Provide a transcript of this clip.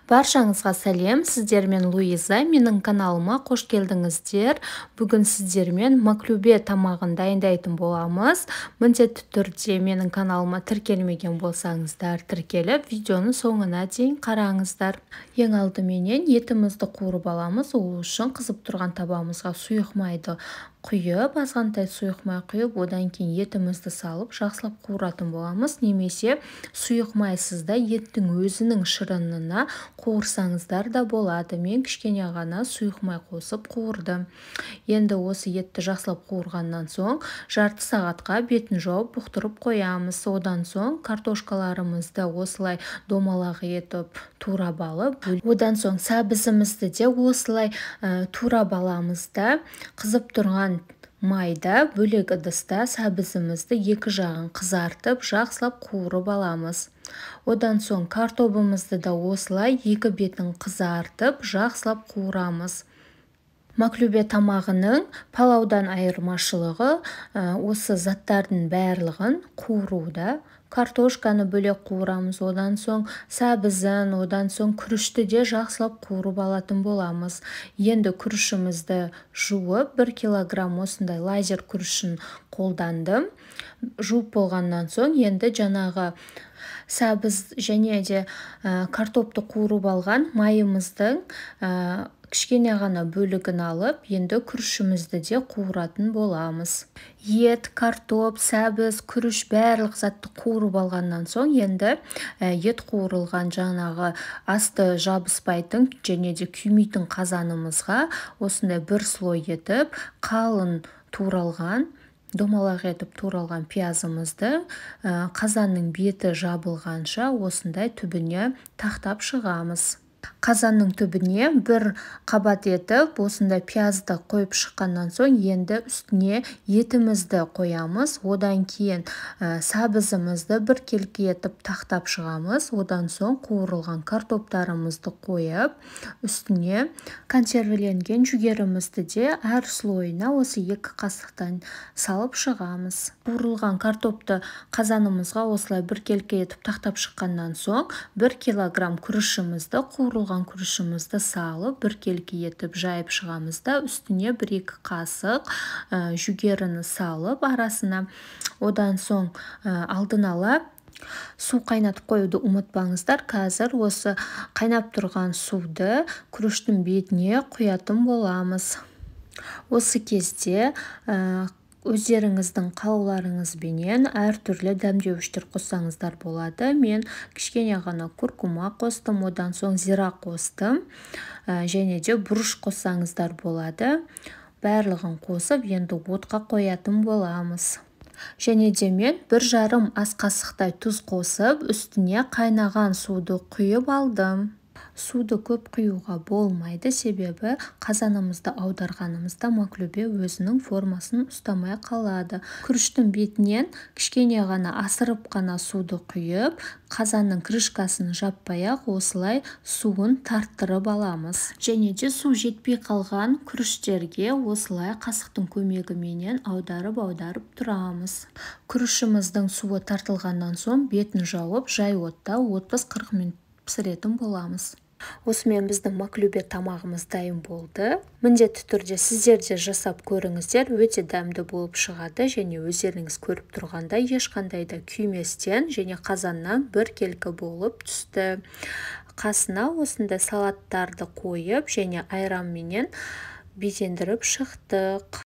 Баршаңызға сәлем, сіздермен Луиза, менің каналыма қош келдіңіздер. Бүгін сіздермен маклюбе тамағын дайындайтын боламыз. Міндетті түрде менің каналыма тіркелмеген болсаңыздар, тіркеліп, видеоның соңына дейін қараңыздар. Ең алдыменен етімізді қуырып аламыз. Ол үшін қызып тұрған табамызға сұйық майды құйып, азғантай сұйық май құйып, одан кейін етімізді салып, жақсылап қуыратын боламыз. Немесе сұйық майсыз да еттің өзінің шырынына қуырсаңыздар да болады. Мен кішкене ғана сұйық май қосып қуырдым. Енді осы етті жақсылап қуырғаннан соң жарты сағатқа бетін жауып бұқтырып қоямыз. Одан соң картошкаларымызды осылай домалақ етіп турап алып, одан соң сәбізімізді де осылай турап аламыз да, қызып тұрған майда бөлек ыдыста сәбізімізді екі жағын қызартып, жақсылап қуырып аламыз. Одан соң картобымызды да осылай екі бетін қызартып, жақсылап қуырамыз. Маклюбе тамағының палаудан айырмашылығы осы заттардың барлығын қуыруда. Картошканы бөлек қуырамыз, одан соң сәбізін, одан соң күрішті де жақсылап қуырып алатын боламыз. Енді күрішімізді жуып, 1 килограмм осындай лазер күрішін қолдандым. Жуып болғаннан соң енді жаңағы сәбіз және де картопты қуырып алған майымыздың кішкене ғана бөлігін алып, енді күрішімізді де қуыратын боламыз. Ет, картоп, сәбіз, күріш барлық затты қуырып алғаннан соң енді ет қуырылған жаңағы асты жабыспайтын және де күймейтін қазанымызға осындай бір слой етіп, қалын туралған, домалақ етіп туралған пиязымызды қазанның беті жабылғанша осындай түбіне тақтап шығамыз. Қазанның түбіне бір қабат етіп осындай пиязды қойып шыққаннан соң енді үстіне етімізді қоямыз. Одан кейін сәбізімізді бір келкі етіп тақтап шығамыз. Одан соң қуырылған картоптарымызды қойып, үстіне консервіленген жүгерімізді де әр слойына осы 2 қасықтан салып шығамыз. Қуырылған картопты қазанымызға осылай бір келкі етіп тақтап шыққаннан соң 1 килограмм күрішімізді, қуырылған күрішімізді салып, бір келкі етіп жайып шығамыз да, үстіне 1-2 қасық жүгеріні салып арасына. Одан соң алдын ала су қайнатып қоюды ұмытпаңыздар. Қазір осы қайнап тұрған суды күріштің бетіне құятын боламыз. Осы кезде өздеріңіздің қалауларыңызбенен әртүрлі дәмдеуіштер қоссаңыздар болады. Мен кішкене ғана куркума қостым, одан соң зира қостым, және де бұрыш қоссаңыздар болады. Барлығын қосып, енді отқа қоятын боламыз. Және де мен 1,5 ас қасықтай тұз қосып, үстіне қайнаған суды құйып алдым. Суды көп құюға болмайды, себебі қазанымызды аударғанымызда маклюбе өзінің формасын ұстамай қалады. Күріштің бетінен кішкене ғана асырып қана суды құйып, қазанның крышкасын жаппай-ақ осылай суын тарттырып аламыз. Және де су жетпей қалған күріштерге осылай қасықтың көмегіменен аударып-аударып тұрамыз. Күрішіміздің суы тартылғаннан соң бетін жауып, жай отта 30-40 минут пісіретін боламыз. Осымен біздің маклюбе тамағымыз дайын болды. Міндетті түрде сіздер де жасап көріңіздер, өте дәмді болып шығады және өздеріңіз көріп тұрғандай ешқандай да күйместен және қазаннан бір келкі болып түсті. Қасына осындай салаттарды қойып және айранменен безендіріп шықтық.